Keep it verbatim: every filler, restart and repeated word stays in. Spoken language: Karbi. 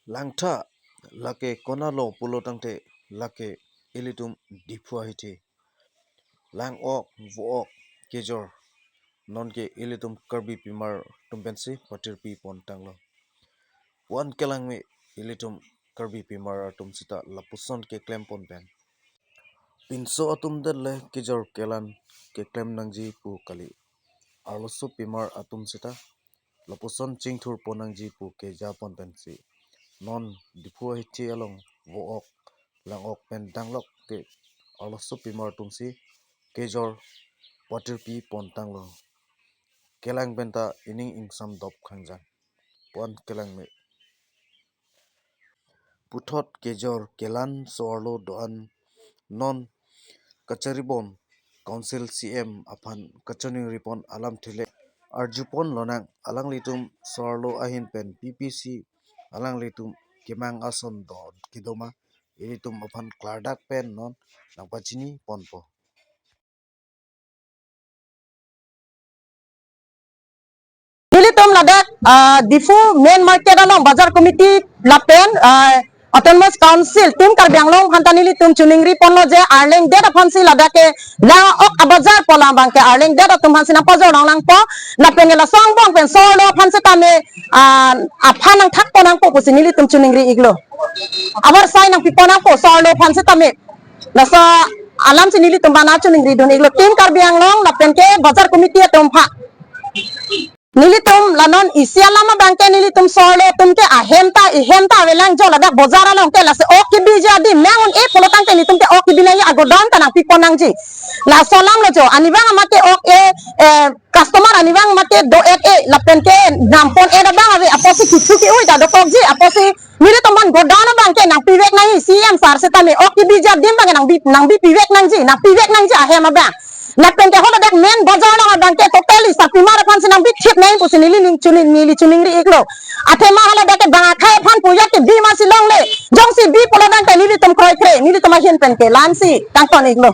Langtha, lake konatlo pulo tangte, lake ilitum Diphu ahithi. Lang-ok, vo-ok, kejor, nonke ilitum Karbi pimar atum pensi patirpi pon tanglo. Pu-an kelang me, ilitum Karbi pimar atum sita lapuson keklem pon pen, pinso atum det le kejor kelan keklem nangji pu kali. Arloso pimar atum sita lapuson chingthur pon nangji pu keja pon pensi, non Diphu ahithi along vo-ok, lang-ok pen danglok te arloso pimar atum si kejor patirpi pon tanglo. Kelang penta ining ingsam dop khangjan. Pu-an kelang me. Puthot kejor kelan so-arlo do-an non kacharibom Council C M aphan kachiningri pon alamthe le arju pon lonang, alanglitum so-arlo ahin pen P P C alanglitum kemang ason do kedo ma, ilitum aphan klardak pen non nangpachini ponpo. Nelitum ladak, ah, Diphu Main Market along Bazar Committee lapen, ah, Autonomous Council Team Karbi Anglong aphanta nelitum chiningri ponlo je arleng det aphansi ladak ke lang-ok abazar pu labang ke arleng det atum aphansi nangpajor longlangpo, lapen ke laso angbong pen so-arlo aphan setame, ah, aphan nangthak pon nangpo pusi nelitum chiningri iklo. Abar sai nangpi pon nangpo so-arlo aphan setame. Laso alamsi nelitum bana chiningri dun iklo Team Karbi Anglong lapen ke Bazar Committee atum aphan. Nelitum la non isi alam abang ke nelitum so-arlo atum ke ahem ta ihem ta avelang jo ladak bazar along ke, lasi ok kebiji adim nang un-e pulo tangte nelitum ke ok kebi nangji, agodown ta nangpi pon nangji. Laso alam lo jo, arnivang mate ok e, eh, customer arnivang mate do-et-e lapen ke nam pon-et abang ave, apotsi kichu ki-ui ta dokokji, apotsi nelitum aphan godown abang ke nangpivek nangji, C M sir setame ok kebiji adim abang ke nangpi, nangpi pivek nangji, nangpivek nangji ahem abang. Lapen ke haladak main bazar along abang ke totally sarpimar aphansi nangpithip nangji pusi neli ning chini, neli chiningri iklo. Athema haladak ke bang akhei aphan pu ajat ke bi masi longle. Jongsi bi pulo tangte nelitum kroikre, nelitum ahin pen ke lamsi tangton iklo.